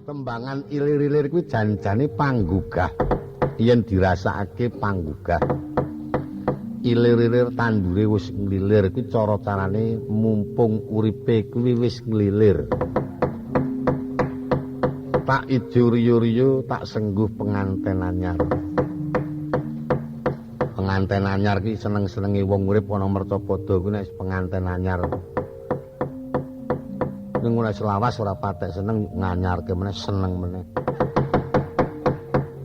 Tembangan ilir-ilir kuwi jan-jane panggugah. Yen dirasakake panggugah. Ilir-ilir tandure wis nglilir kuwi cara-carane mumpung uripe kuwi wis nglilir. Tak ijo riyo-riyo tak sengguh penganten anyar. Penganten anyar ki seneng-senenge wong urip ana mercapada kuwi nek penganten anyar. Ning ora selawas ora patek seneng nganyarke meneh seneng meneh.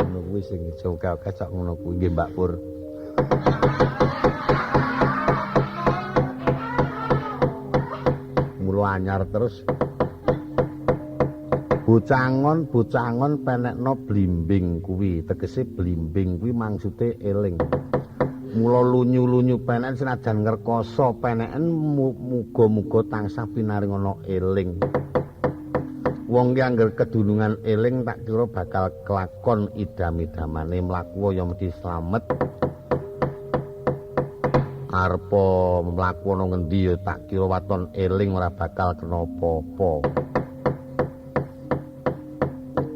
Ngono kuwi sing oke-oke cok ngono kuwi nggih Mbak Pur. Mula anyar terus. Bocah angon penekno blimbing kuwi, tegese blimbing kuwi maksude eling. Mula lunyu-lunyu peneken senajan ngrekoso peneken muga-muga tansah pinaring ana eling. Wong ki angger kedunungan eling tak kira bakal kelakon idam-idamane mlaku ya mesti slamet. Arepa mlaku ana ngendi ya tak kira waton eling ora bakal kena apa-apa.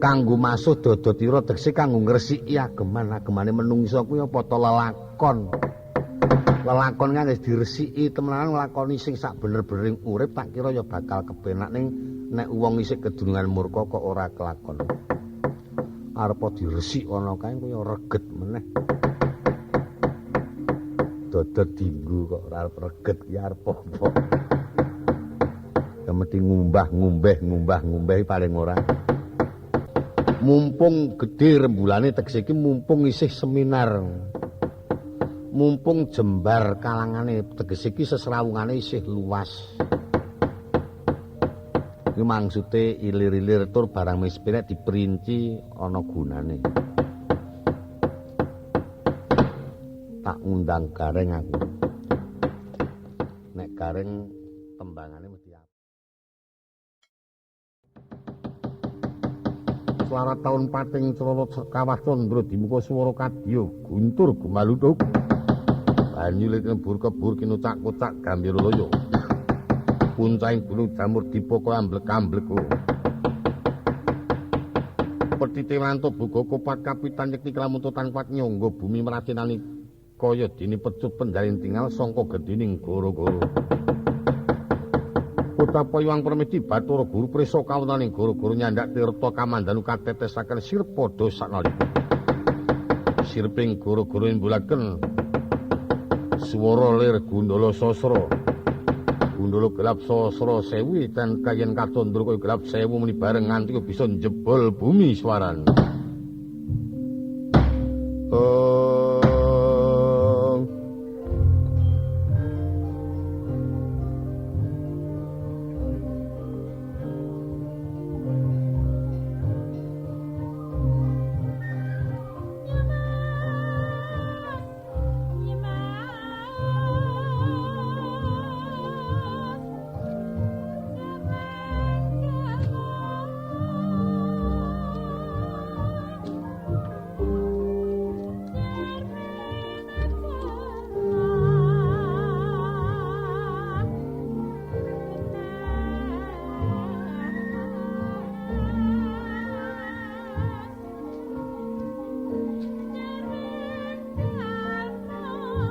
Kanggo masuh dada tira tegese kanggo ngresiki ageman-agemane menungsa kuwi apa ta lelakon. Lelakon kan wis diresiki temenan nglakoni sing sak bener-benering urip tak kira ya bakal kepenak ning nek wong isih kedunungan murka kok ora kelakon. Arepa diresik ana kae kaya reget meneh. Dada dinggo kok ora arep reget ki arep apa. Ya mesti ngumbah-ngumbeh ngumbah-ngumbeh paling ora. Mumpung gedhe rembulane tegese iki mumpung isih seminar. Mumpung jembar kalangane tegese iki sesrawungane isih luas. Iki maksude ilir-ilir tur barang wis pirek diperinci ana gunane. Tak ngundang Gareng aku. Nek Gareng tembangane mesti apik. Selarat taun pating crana kawah candra dimuka swara kadya guntur gumalutuk. Banyu lebur kebur kinucak-kucak gambira loyo. Puncahing gunung jamur dipoko amblek-amblek. Petite wanto buga kopat kapitan yekti kelamunto tanpa nyangga bumi mracinani kaya dene pecut penjalin tingal sangka gedhening goro-goro. Utapa Hyang Permedi Bathara Guru prisa kawontening goro-goro nyandak tirta kamandanu katetesaken sirpada saknalika. Sirping goro-goro nimbulaken swara lir gundala sasra. Gundala gelap sasra sewu tan kayen kacandra kaya gelap sewu muni bareng nganti bisa njebol bumi swarane.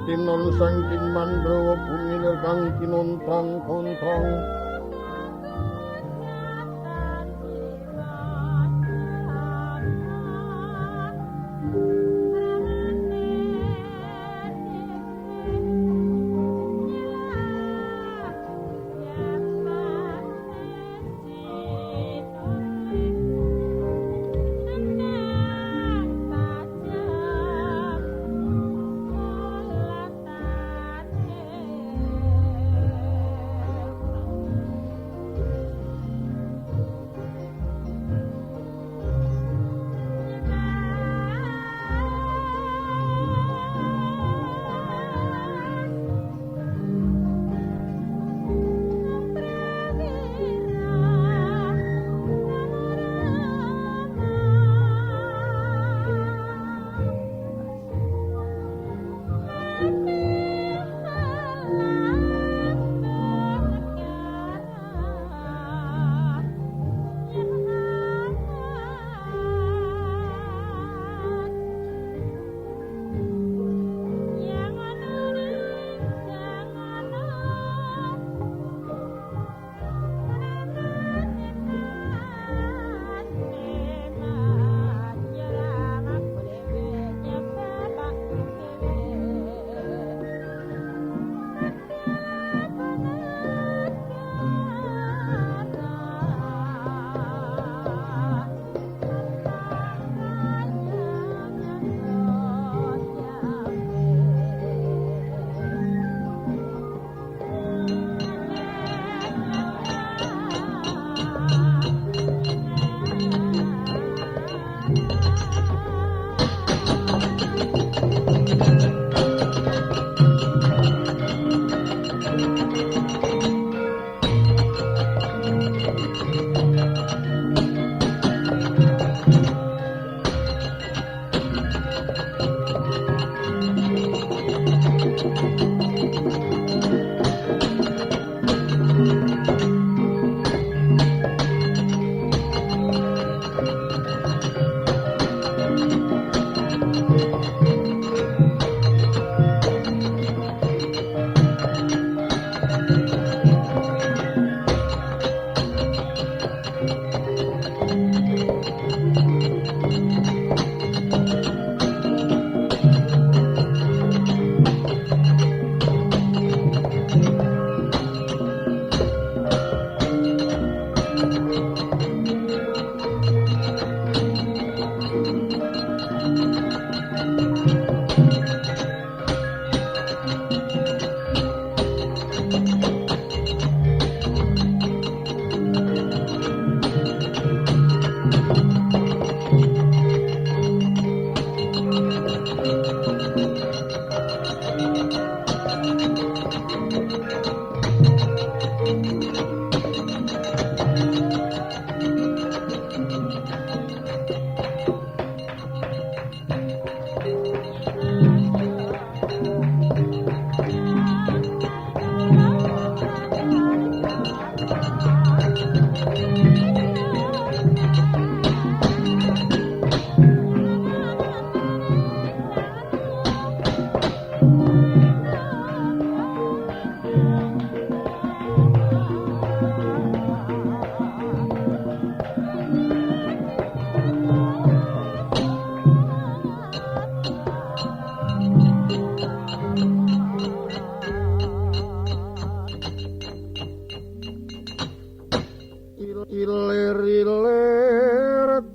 Tinon saking mandrawa bumi kang kinontrang-kontrang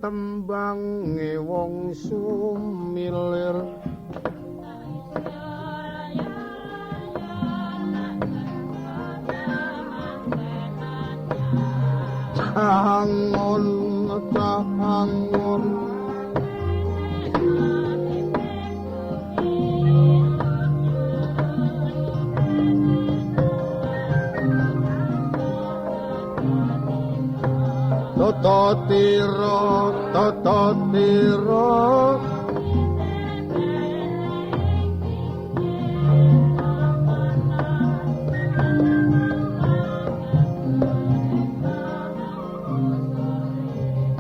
Tembange wong sumilir. Angon angon Toto tiro, toto tiro.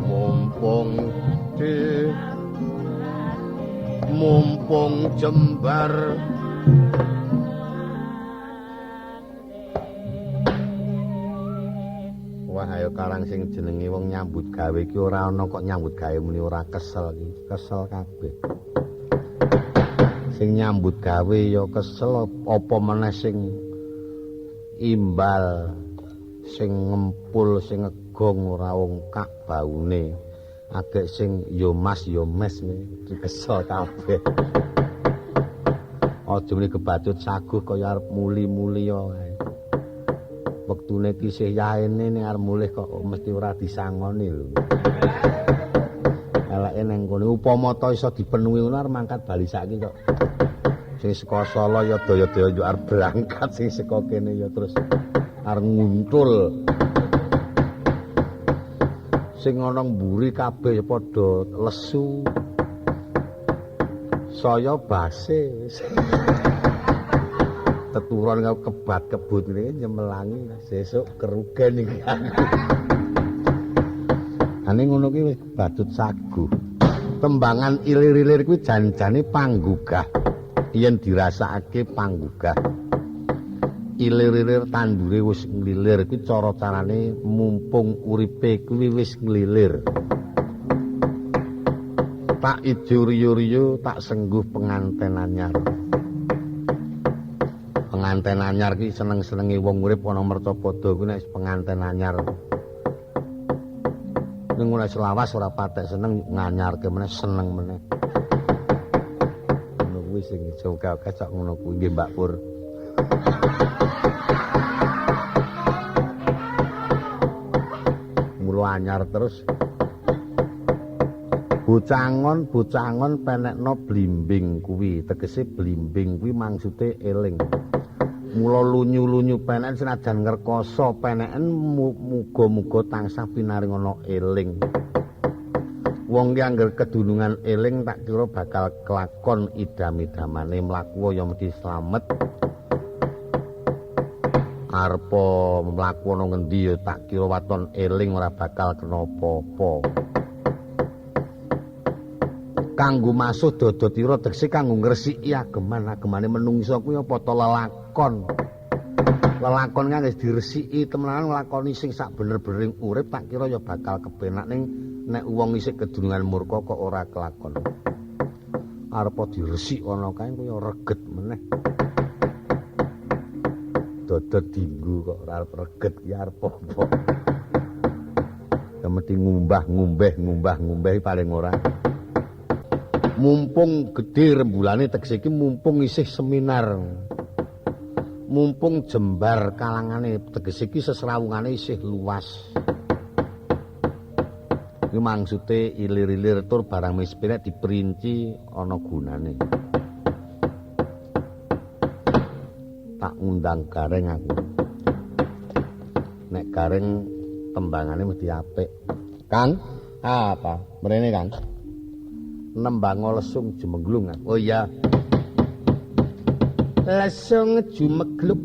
Mumpung di, mumpung jembar. Wah, ayo karang sing jenenge wong nyambut gawe iki ora ana kok nyambut gawe muni ora kesel iki, kesel kabeh. Sing nyambut gawe ya kesel, apa meneh sing imbal, sing ngempul, sing ngegong ora ongkak baune. Agek sing ya mas ya mes kesel kabeh. Aja muni kebacut saguh kaya arep muli-muli ya kae. Wektune kisih yaene ning arep mulih kok mesti ora disangoni lho. Eleke nang kono upama ta iso dipenuhi ngono arep mangkat bali saiki kok. Sing saka Solo ya daya-daya yo arep berangkat, sing saka kene ya terus arep nguntul. Sing ana mburi kabeh ya padha lesu. Saya base wis. Teturon karo kebat-kebut ngene nyemelangi sesuk kerugen iki aku. Ane ngono ki wis badut sagu. Tembangan ilir-ilir kuwi jan-jane panggugah. Yen dirasakake panggugah. Ilir-ilir tandure wis nglilir kuwi cara-carane mumpung uripe kuwi wis nglilir. Tak ijo riyo-riyo tak sengguh penganten anyar. Penganten anyar ki seneng-senenge wong urip ana mercapada kuwi nek penganten anyar. Ning ora selawas ora patek seneng nganyarke meneh seneng meneh. Ngono kuwi sing oke-oke cok ngono kuwi nggih Mbak Pur. Mula anyar terus. Bocah angon penekno blimbing kuwi, tegese blimbing kuwi maksude eling. Mula lunyu-lunyu peneken senajan ngrekoso peneken muga-muga tansah pinaring ana eling. Wong ki angger kedunungan eling tak kira bakal kelakon idam-idamane mlaku ya mesti slamet. Arepa mlaku ana ngendi ya tak kira waton eling ora bakal kena apa-apa. Kanggo masuh dada tira tegese kanggo ngresiki ageman, agemane menungsa kuwi apa ta lelakon. Lelakon kan wis diresiki temenan nglakoni sing sak bener-benering urip tak kira ya bakal kepenak ning nek wong isih kedunungan murka kok ora kelakon. Arepa diresik ana kae kuwi reget meneh. Dada dinggo kok ora arep reget ki arep apa. Ya mesti ngumbah ngumbeh ngumbah ngumbeh paling ora. Mumpung gedhe rembulane tegese iki mumpung isih seminar. Mumpung jembar kalangane tegese iki sesrawungane isih luas. Iki maksude ilir-ilir tur barang wis penek diperinci ana gunane. Tak ngundang Gareng aku. Nek Gareng tembangane mesti apik. Kang, apa? Mrene Kang. Nembang lesung jumeglung. Oh iya. Lesung jumegluk.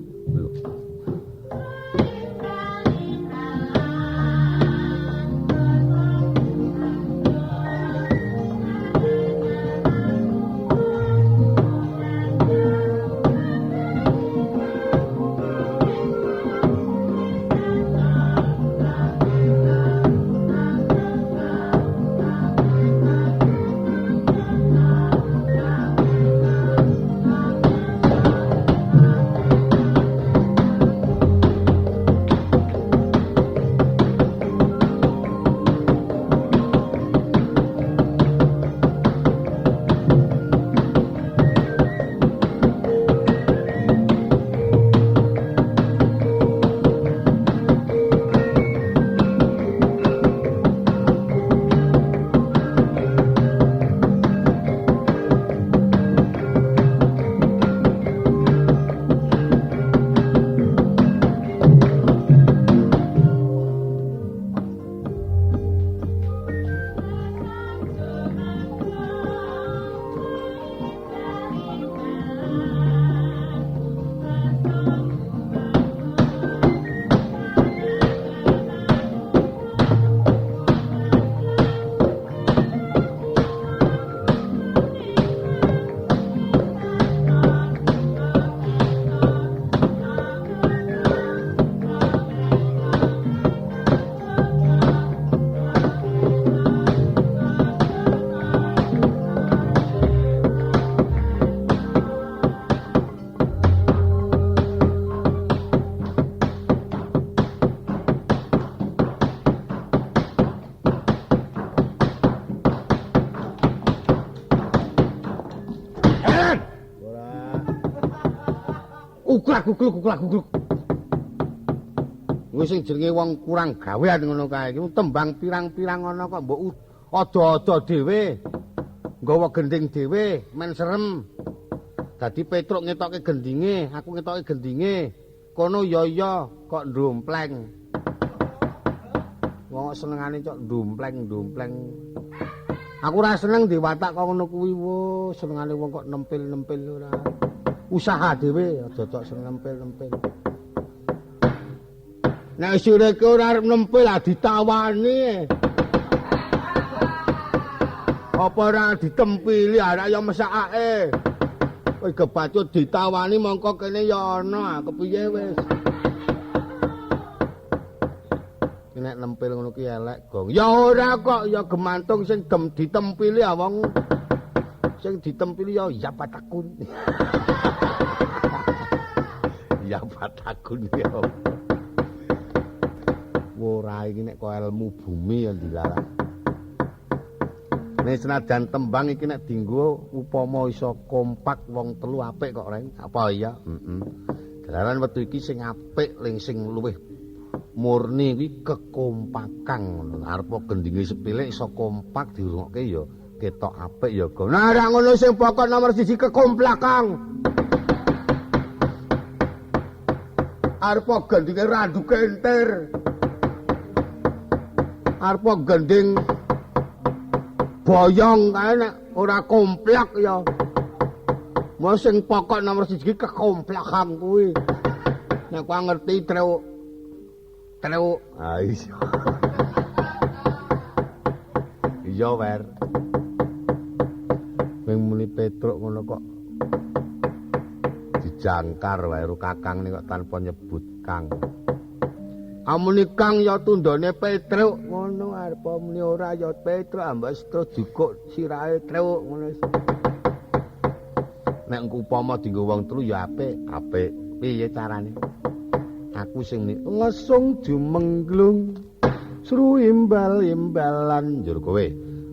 Uklak ukluk uklak ukluk. Kuwi sing jenenge wong kurang gawean ngono kae iki tembang pirang-pirang ana kok mbok ada-ada dhewe. Nggawa gending dhewe men serem. Dadi Petruk ngetokke gendinge, aku ngetokke gendinge. Kono ya iya kok ndompleng. Wong kok senengane cok ndompleng-ndompleng. Aku ora seneng diwatak kok ngono kuwi wo, senengane wong kok nempil-nempil ora. Usaha dhewe aja cok seneng nempil-nempil. Nek sireke ora arep nempil ah ditawani. Apa ora ditempili arek ya mesakake. Wis kebacut ditawani mongko kene ya ana, kepiye wis. Nek nempil ngono ki elek, Gong. Ya ora kok, ya gemantung sing ditempili ah wong. Sing ditempili ya ya patakun. Ya patakun ya. Ora iki nek kok ilmu bumi ya dilarang. Nek senajan tembang iki nek dinggo upama iso kompak wong telu apik kok, Reng. Apa iya? Heeh. Dalaran wektu iki sing apik ling sing luwih murni kuwi kekompakan ngono. Arep gendinge sepilik iso kompak dirungokke ya ketok apik ya, Gong. Nah, ora ngono sing pokok nomor 1 kekomplakan. Arep gendinge randu kentir. Arep gending boyong kae nek ora komplak ya. Mau sing pokok nomor 1 kekomplakan kuwi. Nek kowe ngerti truk. Truk. Ah iya. Iya, Wer. Wing muni Petruk ngono kok dijangkar wae karo kakang kok tanpa nyebut Kang. Amuni Kang ya tundone Petruk ngono arep muni ora ya Petruk ambas terus jukuk sirahe truk ngono. Nek upama dienggo wong telu ya apik, apik. Piye carane? Aku sing lesung jumengglung sru imbal-imbalan njur kowe.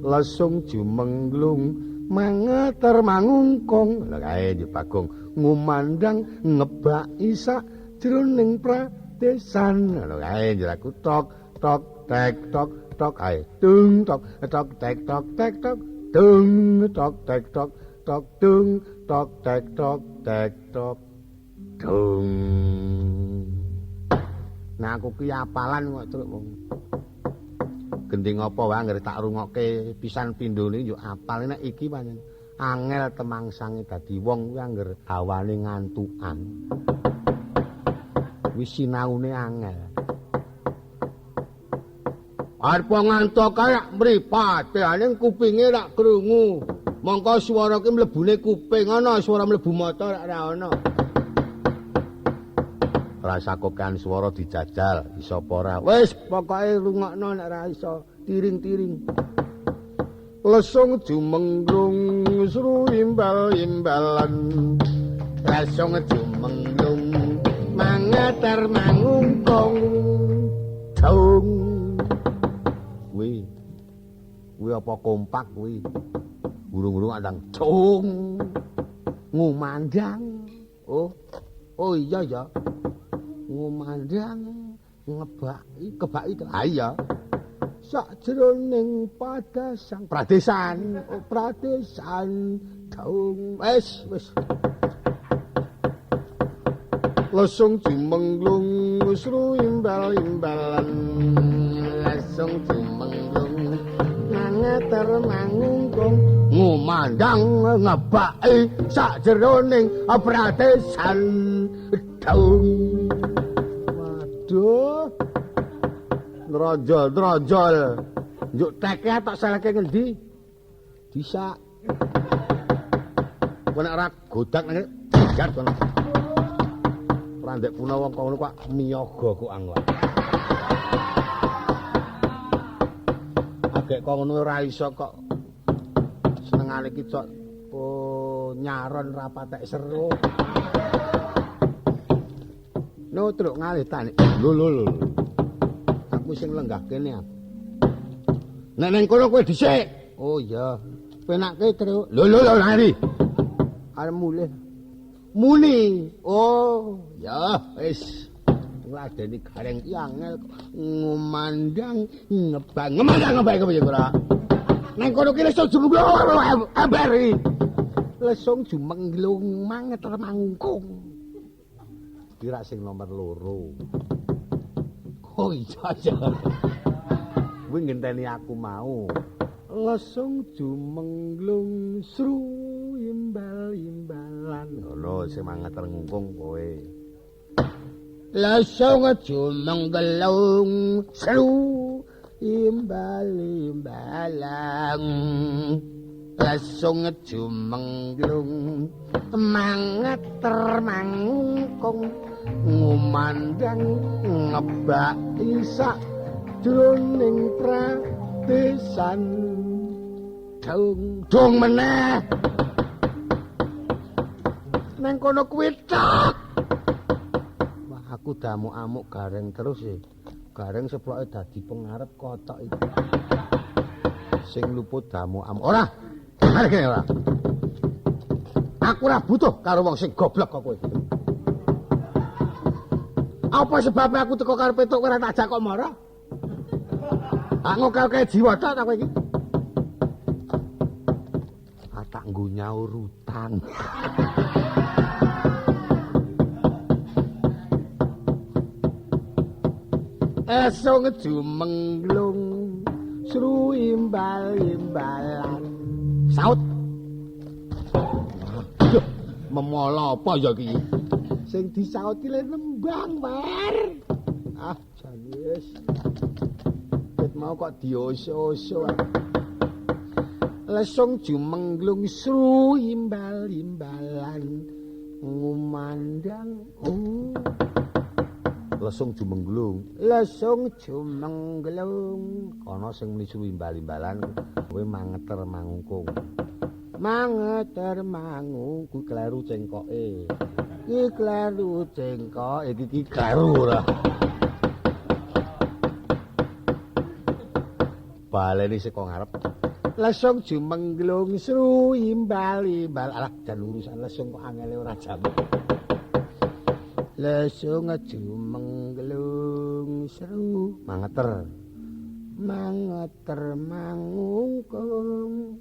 Lesung jumengglung mangeter mangungkung. Lha kae Njuk Bagong ngumandang ngebaki sak jroning pradesan. Lha kae njur aku tok tok tek tok tok ae dung tok tok tek tok tek tok dung tok tek tok tok dung tok tek tok tek tok dung. Nah aku ki apalan kok truk wong. Gending apa wae anggere tak rungokke pisan pindhone yo apal nek iki pancen angel temangsange dadi wong kuwi angger hawane ngantukan. Wis sinaune angel. Arep ngantuk kae mripate ning kupinge rak krungu. Mongko swara ki mlebune kuping ana swara mlebu mata rak ora ana. Rasa kokan swara dijajal iso apa ora. Wis pokoke rungokno nek ora iso tiring-tiring. Lesung jumengglung sru imbal-imbalan. Lesung jumengglung mangeter mangungkung. Dung. Kuwi. Kuwi apa kompak kuwi? Burung-burung andang cung. Ngumandang. Oh. Oh iya ya. Ngumandang ngebaki kebaki ha iya sakjroning padasan pradesan oh pradesan daung wis wis lesung jumengglung sru imbal-imbalan lesung jumengglung mangeter mangungkung ngumandang ngebaki sakjroning pradesan daung. Waduh. Nrojol-nrojol. Njuk teke tak salahke ngendi? Disak. Kowe nek ora godak nang jar kono. Ora ndek punawa kok ngono kok miyaga kok anggo. Agek kok ngono ora iso kok. Senengane iki cok oh nyaron ra patek seru. No truk ngalih tani. Lho lho lho. Aku sing lenggah kene aku. Nek ning kono kowe dhisik. Oh iya. Penake truk. Lho lho lho lari. Arep mulih. Muni. Oh, ya wis. Ngladeni gareng ki angel ngumandang ngebang. Ngumandang ngebang piye ora? Nang kono ki lesung jumengglung ember iki. Lesung jumengglung mangeter mangungkung. Kira sing nomor 2. Oh iya iya. Kuwi ngenteni aku mau. Lesung jumengglung sru imbal-imbalan. Ngono sing mangeter ngungkung kowe. Lesung jumengglung sru imbal-imbalan. Lesung jumengglung mangeter mangungkung ngumandang ngebak isak jroning pradesan. Dung dung meneh nang kono kuwi tok. Wah aku damuk-amuk gareng terus e. Gareng seploke dadi pengarep kotok iki. Sing luput damuk-amuk ora. Arek ora. Aku ora butuh karo wong sing goblok kok kowe. Apa sebabnya aku teko karo Petruk ora tak jak kok mara? Aku ngokel jiwa tok ta kowe iki. Ah tak nggo nyaur utang. Esung jumengglung sru imbal-imbalan. Saut. Aduh, memola apa ya iki? Sing disaut ki le nembang, War. Ah, jan wis. Ket mau kok dioso-oso. Lesung jumengglung sru imbal-imbalan ngumandang. Oh. Lesung jumengglung. Lesung jumengglung. Ana sing muni sru imbal-imbalan kowe mangeter mangungkung. Mangeter mangungkung kleru cengkoke. Iki kleru cengkok, iki iki kleru ora. Baleni saka ngarep. Lesung jumengglung sru imbal-imbal. Alah jan urusan lesung kok angele ora jamu. Lesung jumengglung sru mangeter. Mangeter mangungkung.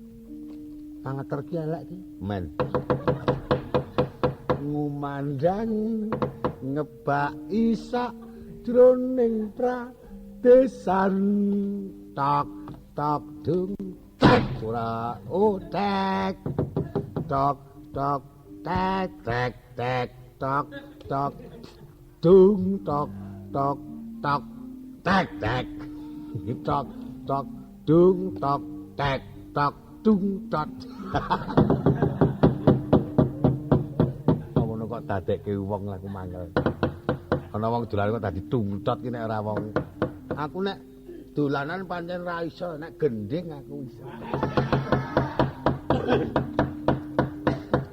Mangeter ki elek ki. Men. Ngumandang ngebak isak jroning pradesan. Tok tok dung tek ora oh tek tok tok tek tek tek tok tok dung tok tok tok tek tek tok tok dung tok tek tok dung tok. Ngono kok dadekke wong aku mangkel. Ana wong dolan kok dadi tungtot ki nek ora wong. Aku nek dolanan pancen ra iso, nek gending aku iso.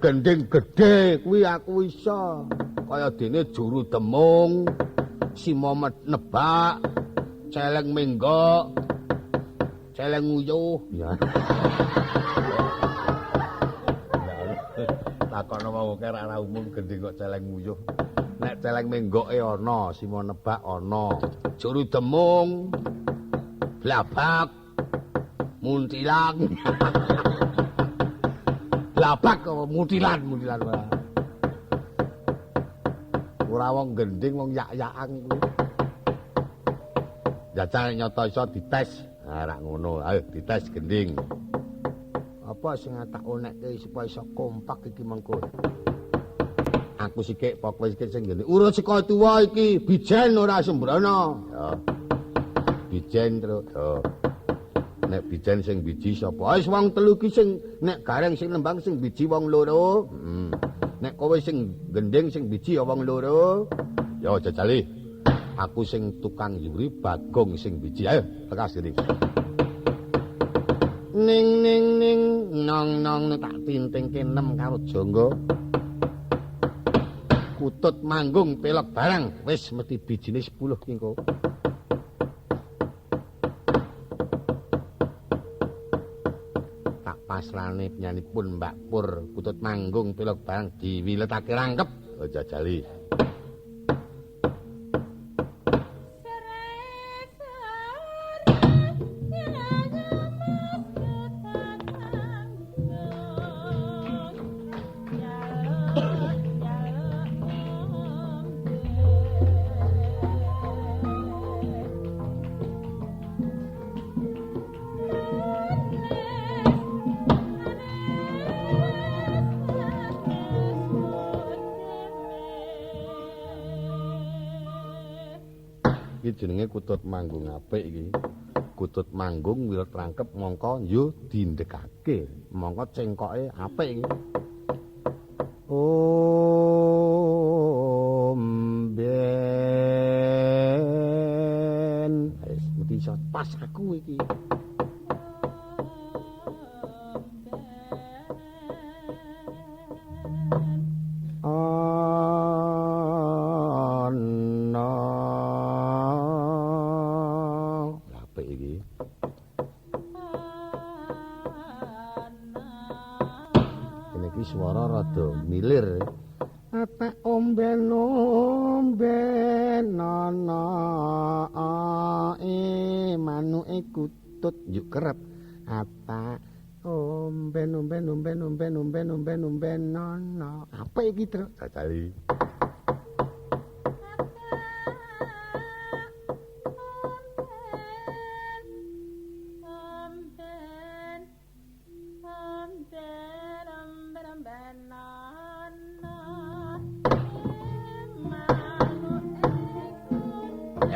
Gending gedhe kuwi aku iso. Kaya dene juru demung, simo nebak, celeng menggok, celeng nguyuh. Ya. Takono wong akeh ora umum gending kok celeng nguyuh. Nek celeng menggoke ana, simo nebak ana, juru demung, blabak, muntilan. Blabak apa muntilan, muntilan ora. Ora wong gending wong yak-yakan kuwi. Jajal nyata iso dites. Ha rak ngono, ayo dites gending. Apa sing tak onekke supaya iso kompak iki mengko. Aku sikik pokoke sikik sing ngene. Urut saka tuwa iki bijen ora sembrono. Ya. Bijen truk. Ya. Nek bijen sing biji sapa? Wis wong telu ki sing nek gareng sing nembang sing biji wong loro. Heeh. Nek kowe sing gending sing biji ya wong loro. Ya jajali. Aku sing tukang yuri, Bagong sing biji. Ayo tekas gini. Ning ning ning nong nong tak tintingke nem karo jangga. Kutut manggung pelok barang wis mesti bijine 10 ki engko. Tak pasrane penyanipun Mbak Pur Kutut Manggung pelog barang diwiletake rangkep jajali. Iki jenenge Kutut Manggung apik iki. Kutut Manggung wilet rangkep mongko yo dindekake. Mongko cengkoke apik iki. Om ben. Wis mesti iso pas aku iki. Suara rada milir. Atak omben omben ana manuke kutut njuk kerep. Atak omben omben omben omben omben omben omben ana. Apa iki, Truk? Jajali.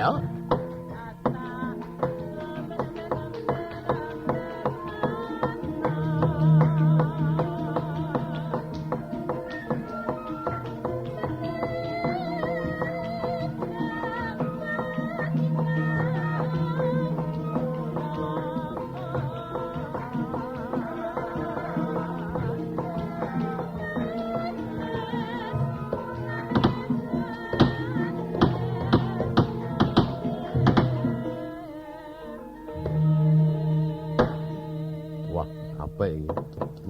Ya.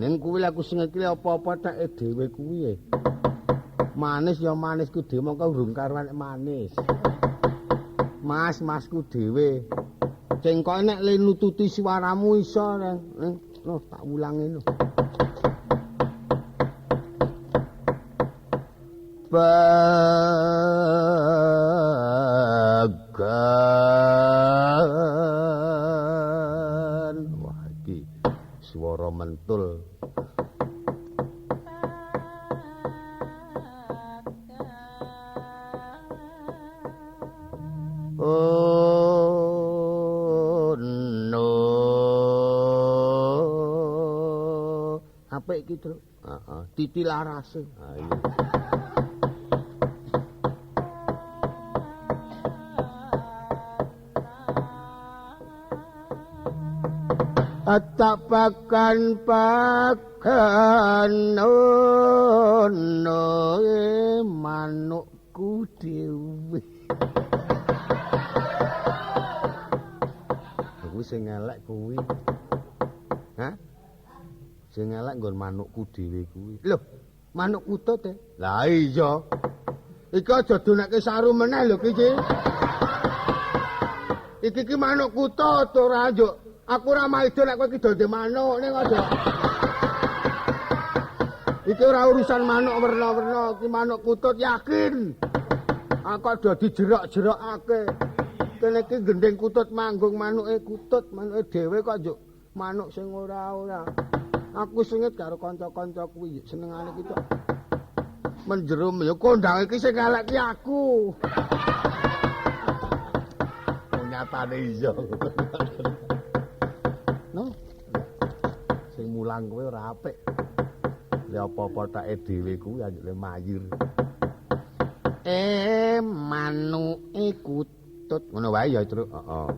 Ning kuwi aku sing iki apa-apa teke dhewe kuwi. Manis ya manisku dhewe mongko urung karuan manis. Mas, masku dhewe. Cengkoke nek le nututi suaramu iso neng. Loh, tak ulangi lho. Bagan. Wah iki swara mentul. Oh no. Apik iki, Truk? Heeh, titi larase. Ha iya. Atak pakan pakan ono manukku dhewe. Kuwi sing elek kuwi. Hah? Sing elek nggon manukku dhewe kuwi. Lho, manuk kutut e. Lah iya. Iki aja donekke saru meneh lho iki. Iki ki manuk kutut ora njuk. Aku ora maido nek kowe iki do manuk ning aja. Iki ora urusan manuk werna-werna, iki manuk kutut yakin. Aku do dijerok-jerokake. Kene iki gendeng kutut manggung manuke kutut, manuke dhewe kok njuk manuk sing ora-ora. Aku sengit karo kanca-kanca kuwi senengane iki tok. Menjerum ya kondang iki sing elek ki aku. Wong nyatane iya. No. Sing mulang kowe ora apik. Le apa-apa take dhewe kuwi anjuk le mayir. Manuke kutut ngono wae ya, Truk. Heeh.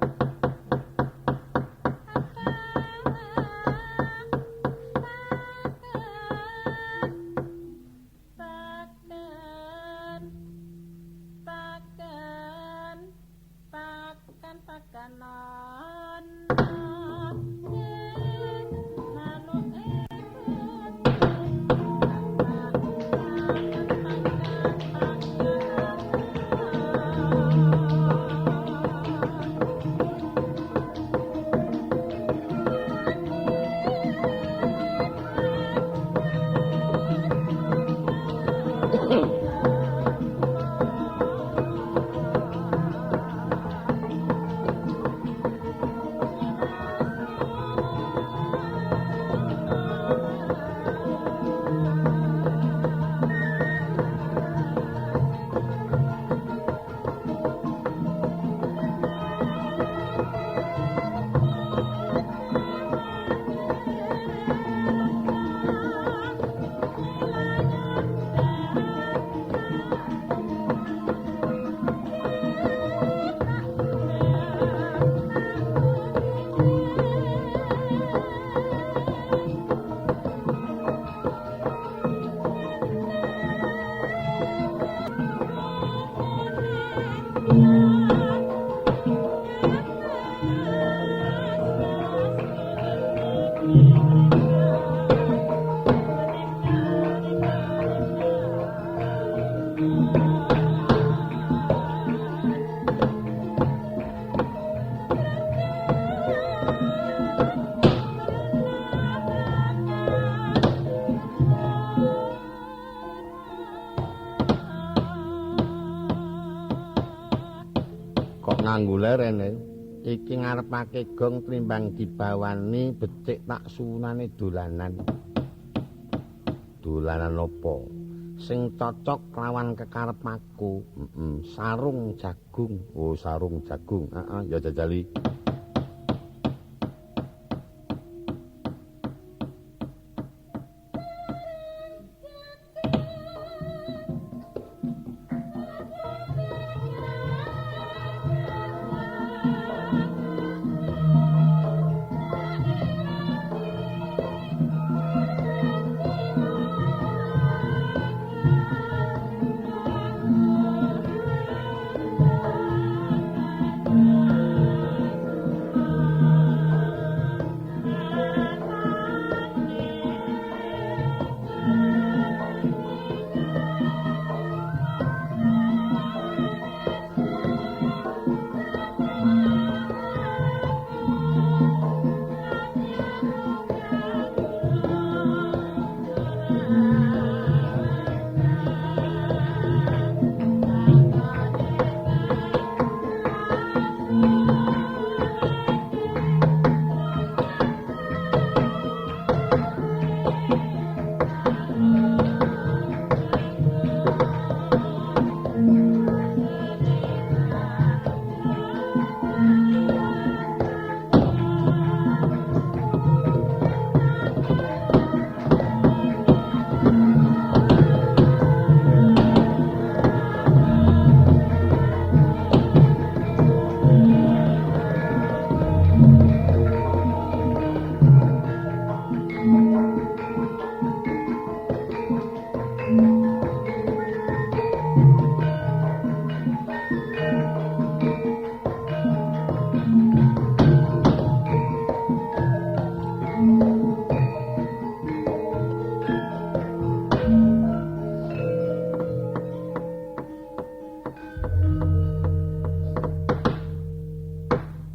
Pakan pakan. Nganggo lerene iki ngarepake gong tinimbang dibawani becik tak suwunane dolanan. Dolanan apa? Sing cocok lawan kekarep aku. Sarung jagung. Oh, sarung jagung. Heeh, ya jajali.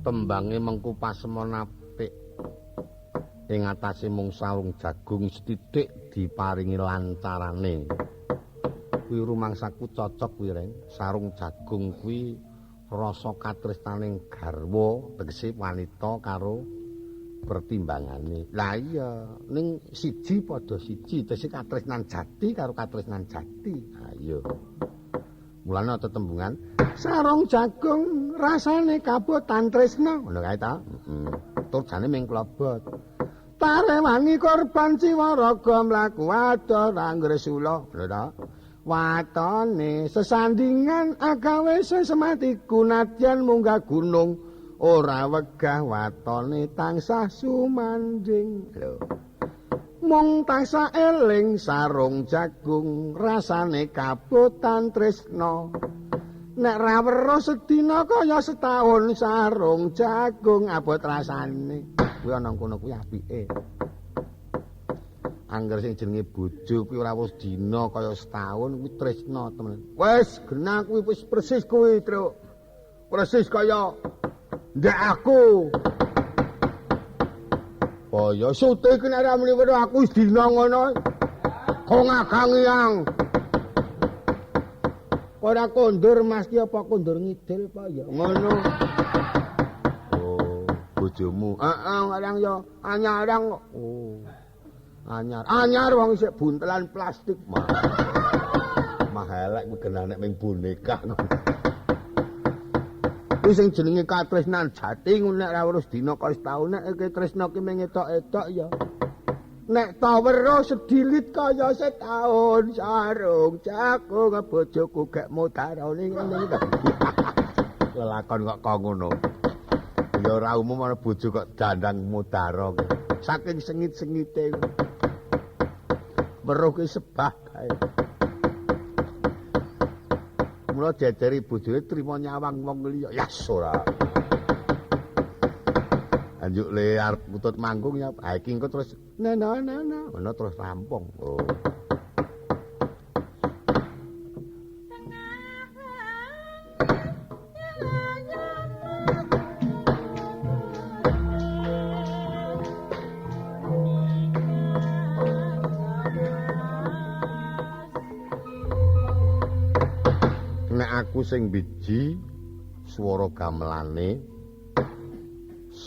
Tembange mengku pasemon apik. Ing atase mung sarung jagung sethithik diparingi lancarane. Kuwi rumangsaku cocok kuwi, Reng. Sarung jagung kuwi rasa katresnaning garwa, tegese wanita karo pertimbangane. Lah iya, ning siji padha siji, tegese katresnan jati karo katresnan jati. Ha iya. Mulane tetembungan sarung jagung rasane kabotan tresna, ngono kae ta? Heeh. Tur jane ming klobot. Tarewangi korban jiwa raga mlaku adoh ra ngresula, ngono ta? Watone sesandingan agawe sesematiku nadyan munggah gunung ora wegah watone tansah sumanding. Lho. Mung tansah eling sarung jagung rasane kabotan tresna. Nek ra weruh sedina kaya setahun sarung jagung abot rasane. Kuwi ana kono kuwi apike. Angger sing jenenge bojo kuwi ora wis dina kaya setahun kuwi tresna temen. Wis genah kuwi wis persis kuwi, Truk. Persis kaya ndek aku. Kaya sute iki nek ora muni weruh aku wis dina ngono. Kok ngagang yang. Ora kondur Mas ki apa kondur ngidul apa ya ngono. Oh, bojomu. Heeh, arang ya anyarang kok. Oh. Anyar. Anyar wong isih buntelan plastik mah. Mah elek kuwi genah nek ming boneka. Kuwi sing jenenge katresnan jati ngono nek ora weruh dina kaya setahun nek iki tresna ki ming etok-etok ya. Nek ta weruh sedilit kaya setahun sarung jagung bojoku gek mudarane ngene iki. Lelakon kok kok ngono. Ya ora umum ana bojo kok dandang mudara. Saking sengit-sengite. Weruh ki sebah kae. Mula jejeri bojone trima nyawang wong liya. Yas ora. Anjuk le arep putut manggung ya. Ha iki engko terus na na na na ngono terus rampung. Oh. Nek aku sing biji swara gamelane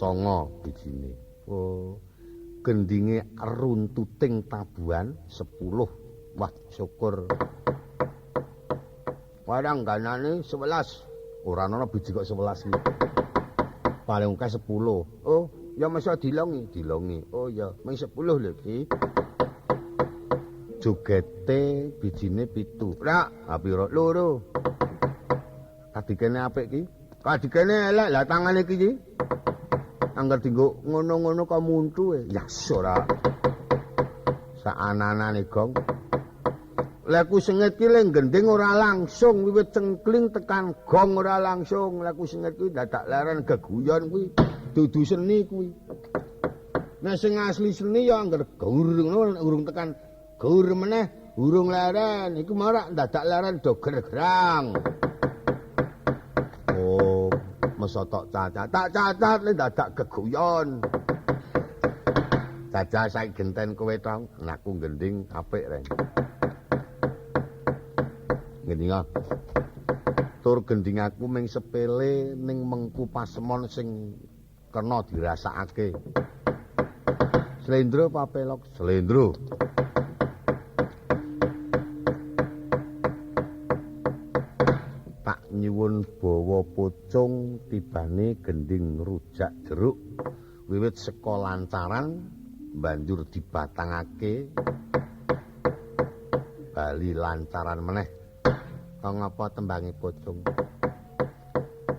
9 bijine. Oh, gendinge runtuting tabuhan 10. Wah, syukur. Warang ganane 11. Ora ana biji kok 11 iki. Paling akeh 10. Oh, ya masa dilongi, dilongi. Oh ya, mung 10 lho iki. Jogete bijine 7. Ora, ha pira? Loro. Kadikene apik iki. Kadikene elek, lah tangane iki. Angger dienggo ngono-ngono kok muntu e. Ya ora. Saananane gong. Lek ku sengit ki le gending ora langsung wiwit cengkling tekan gong ora langsung. Lek ku sengit kuwi dadak leren geguyon kuwi dudu seni kuwi. Nek sing asli seni ya angger gaur ngono urung tekan gaur meneh urung leren iku marak dadak leren do gergerang. Oh, masa tok cacat. Tak cacat le dadak geguyon. Caca saiki genten kowe tong, aku gending apik reng. Gending ah. Tur gending aku ming sepele ning mengku pasemon sing kena dirasakake. Slendro papelok, slendro. Tak nyuwun bawa pocong tibane gending rujak jeruk wiwit saka lancaran banjur dibatangake bali lancaran meneh. Kang ngapa tembange pocong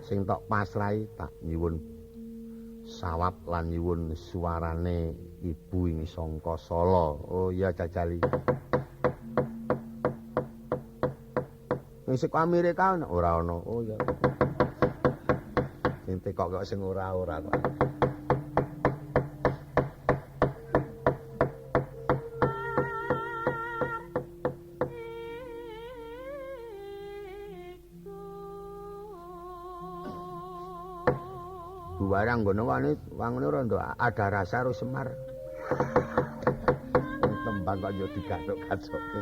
sing tok pasrahi tak nyuwun sawab lan nyuwun suarane ibu ing sangka Sala. Oh iya jajali. Sing saka Amerika ora ana. Oh iya. Sing tekok kok sing ora-ora kok. Barang ngono wane wangune rondo ada rasa karo Semar. Tembang kok yo digathuk-gathukke.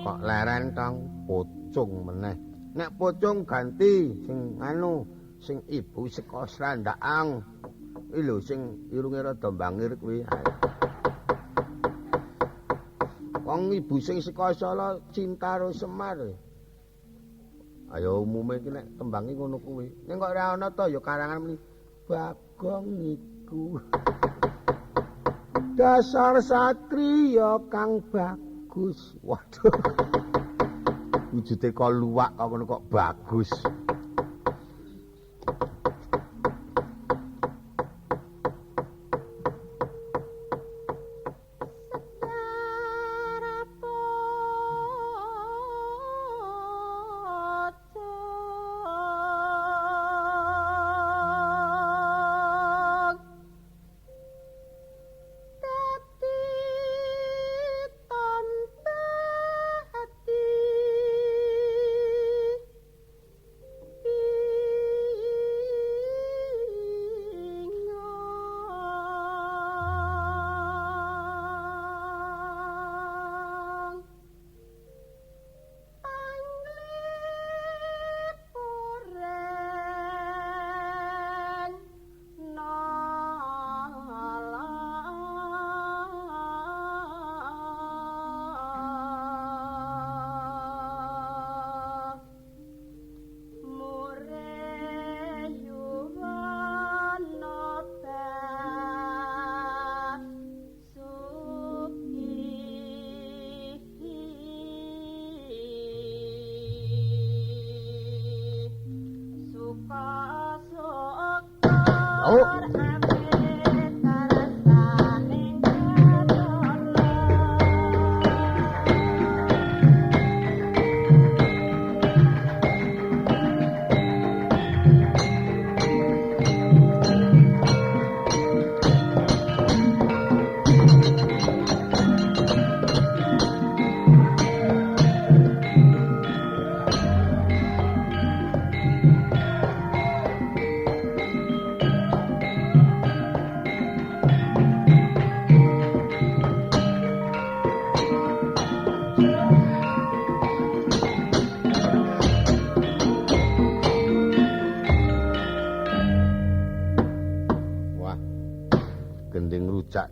Kok leren tong pocong meneh. Nek pocong ganti sing anu sing ibu saka Srandaang. Iki lho sing irunge rada mbangir kuwi. Wong ibu sing saka Solo cinta karo Semar. Ayo umume iki nek tembange ngono kuwi. Ning kok ora ana to ya karangan muni Bagong iku. Dasar satriya kang bagus. Waduh. Wujude kok luwak kok ngono kok bagus.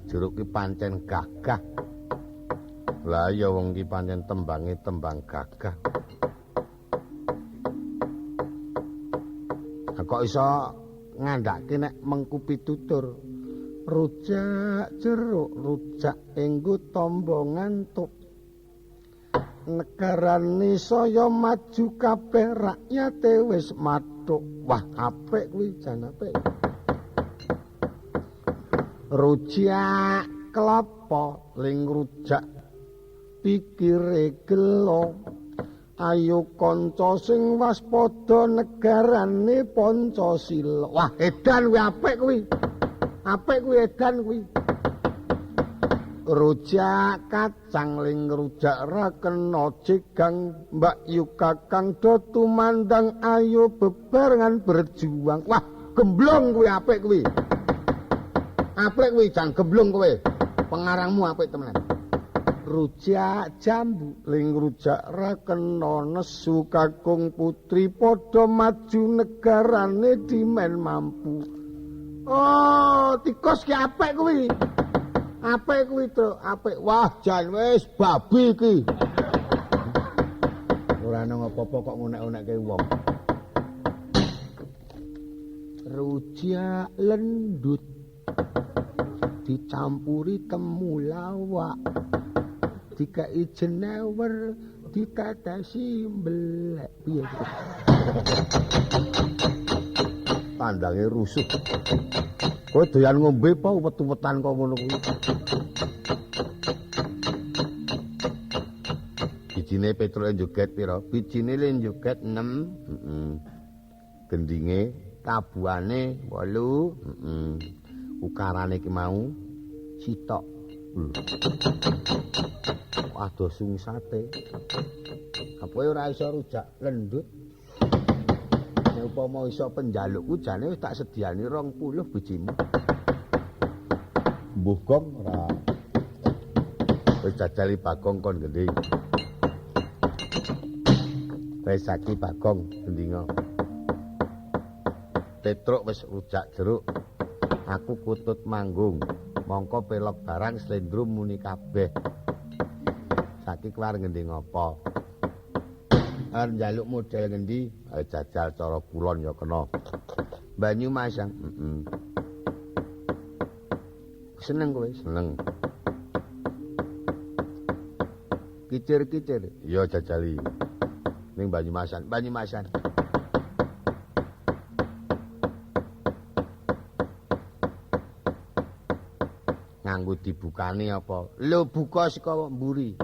Jeruk ki pancen gagah. Lah ya wong ki pancen tembange tembang gagah. Lah kok iso ngandhake nek mengku pitutur rujak jeruk rujak enggo tamba ngantuk. Negarane saya maju kabeh rakyate wis mathuk. Wah apik kuwi jan apik. Rujak kelapa ling rujak pikire gelo. Ayo kanca sing waspada negarane Pancasila. Wah edan kuwi apik kuwi. Apik kuwi edan kuwi. Rujak kacang ling rujak ra kena jegang. Mbak Yu Kakang do tumandang ayo bebarengan berjuang. Wah gemblong kuwi apik kuwi. Apik kuwi jan gemblung kowe. Pengarangmu apik temenan. Rujak jambu ling rujak ra kena nesu kakung putri padha maju negarane dimen mampu. Oh, tikus ki apik kuwi. Apik kuwi, Truk, apik. Wah, jan wis babi iki. Ora ana apa-apa kok ngunek-unekke wong. Rujak lendut dicampuri temulawak, dikai jenewer, ditetesi mbelek. Piye iki? Tandange rusuh. Kowe doyan ngombe apa wet-wetan kok ngono kuwi? Bijine Petruke joget pira? Bijine le joget 6. Heeh. Gendinge tabuhane 8. Heeh. Ukarane ki mau sitok. Adoh sungsate. Apa ora iso rujak lendut? Nek upama iso penjalukku jane wis tak sediani 20 bijimu. Mbuh gong ora. Wis jajali Bagong kon gending. Wis saiki Bagong gendinga. Petruk wis rujak jeruk. Aku kutut manggung. Mongko pelok barang slendro muni kabeh. Saiki kelar ngending apa? Arep njaluk model ngendi? Jajal cara kulon ya kena. Banyumasan. Heeh. Seneng kowe? Seneng. Kicir-kicir. Ya jajali. Ning Banyumasan, Banyumasan. Nganggo dibukane apa? Lho buka saka mburi.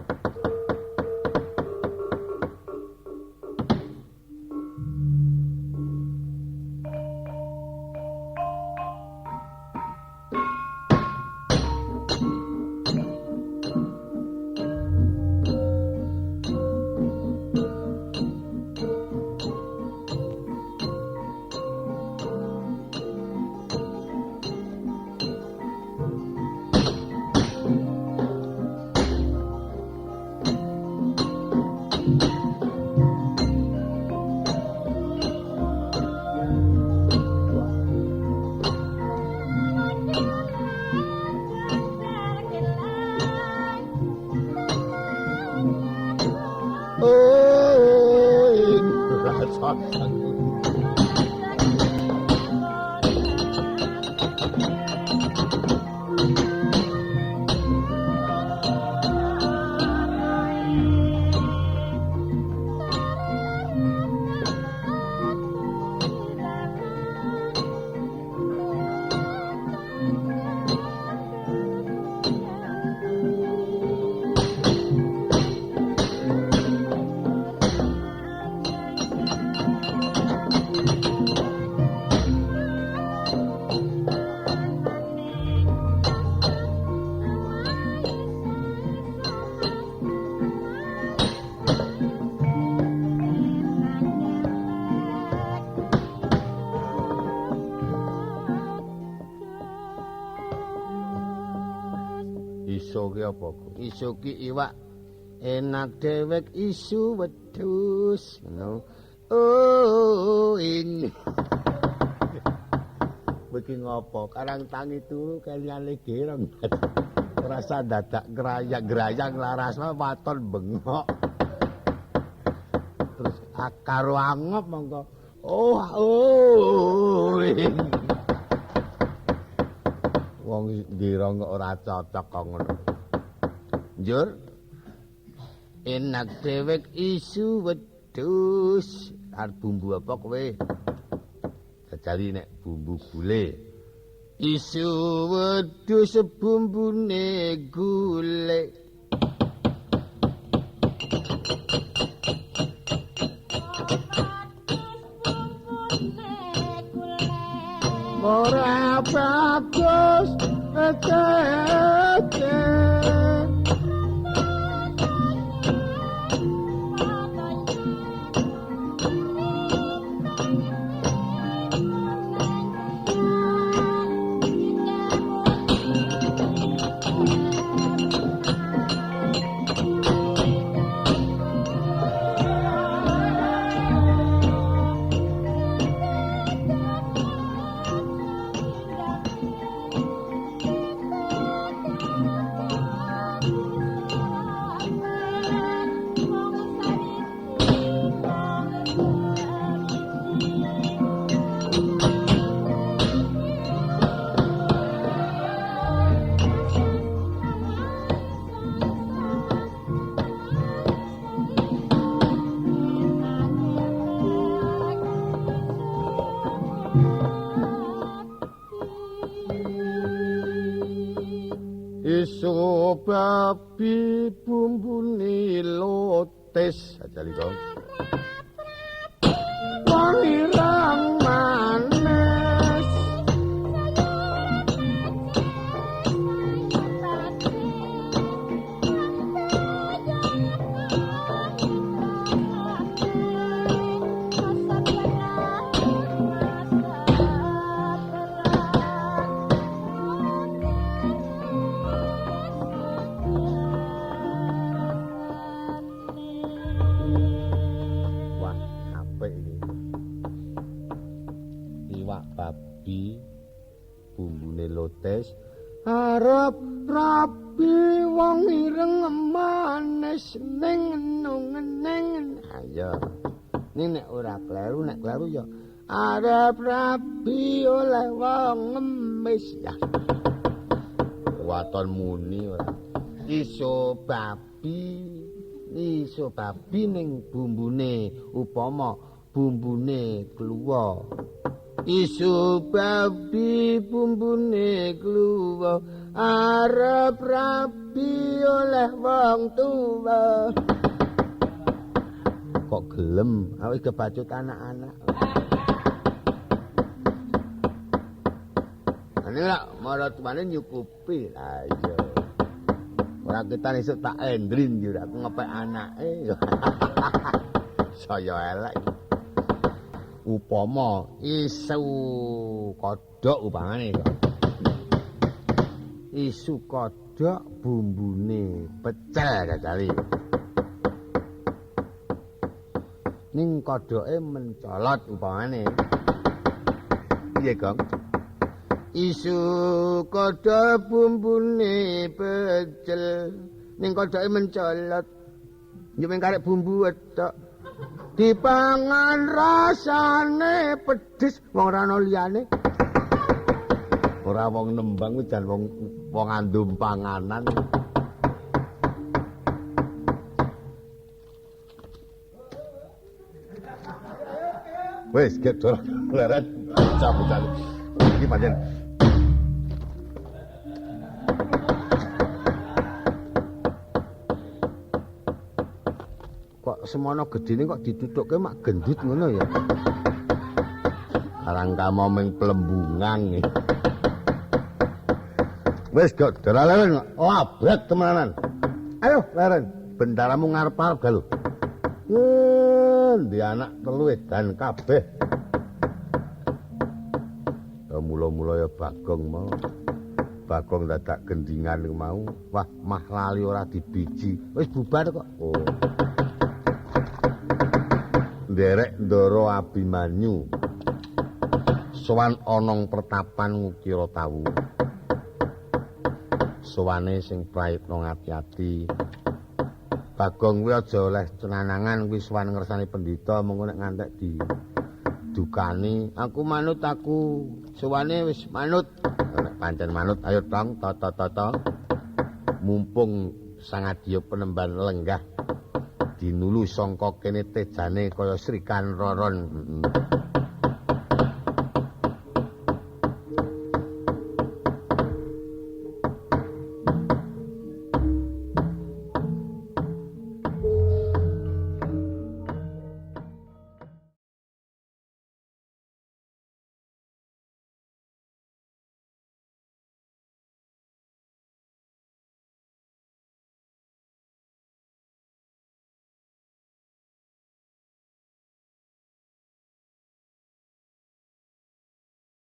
Isu ki apa? Isu ki iwak enak dewek isu wedhus ngono. Oh ini. Kowe ki ngopo? Karang tangi turu keliyane gerong. Rasa dadak grayang-grayang laras waton bengok. Terus karo angop mongko. Oh oh. Wong ngira kok ora cocok kok ngono. Njur enak dewek isu wedhus. Arep bumbu apa kowe? Jajali nek bumbu gule. Isu wedhus bumbune gule. Ora bagus tete. Isu babi bumbune lotes ajali kok. Wong ireng manis. babi bumbune lotes arep rabi wong ireng manis ning neng. Ayo ning nek ora kleru, nek kleru ya arep rabi oleh wong ngemis ya. Waton muni ora. Iso babi, iso babi ning bumbune upama bumbune kluwa. Iso babi bumbune kluwa arep rabi oleh wong tuwa. Kok gelem awake kebacut anak-anak. Ini lah maratuane nyukupi. Lah iya. Ora ketan esuk tak endrin yo aku ngepek anake. Saya elek. Upama isu kodhok upamane kok. Isu kodhok bumbune pecel jajali. Ning kodhoke mencolot upamane. Piye, Gong? Isu kodhok bumbune pecel ning kodhoke mencolot. Yo mung karek bumbu tok. Dipangan rasane pedes wong ora ana liyane. Ora wong nembang kuwi jan wong wong andum panganan. Wis gedor leren cabut-cabut. Iki pancen kok semono gedene kok dituthukke mak gendut ngono ya. Karang kamo ming plembungan. Wis kok leren labrak temenanan. Ayo leren, bendaramu ngarep-arep galuh. Ndi anak telu edan kabeh. Ya mula-mula ya Bagong mau. Bagong dadak gendingan mau. Wah, mah lali ora dibiji. Wis bubar kok. Oh. Nderek Ndara Abimanyu. Sowan ana pertapan ngukira tawu. Sowane sing prayitna ngati-ati. Bagong kuwi aja oleh cenanangan kuwi sowan ngersani pendhita mengko nek ngantek di dukani. Aku manut aku. Sowane wis manut. Nek pancen manut ayo tong tata-tata. Mumpung sangadya penemban lenggah dinulu sangka kene tejane kaya Srikan Roron.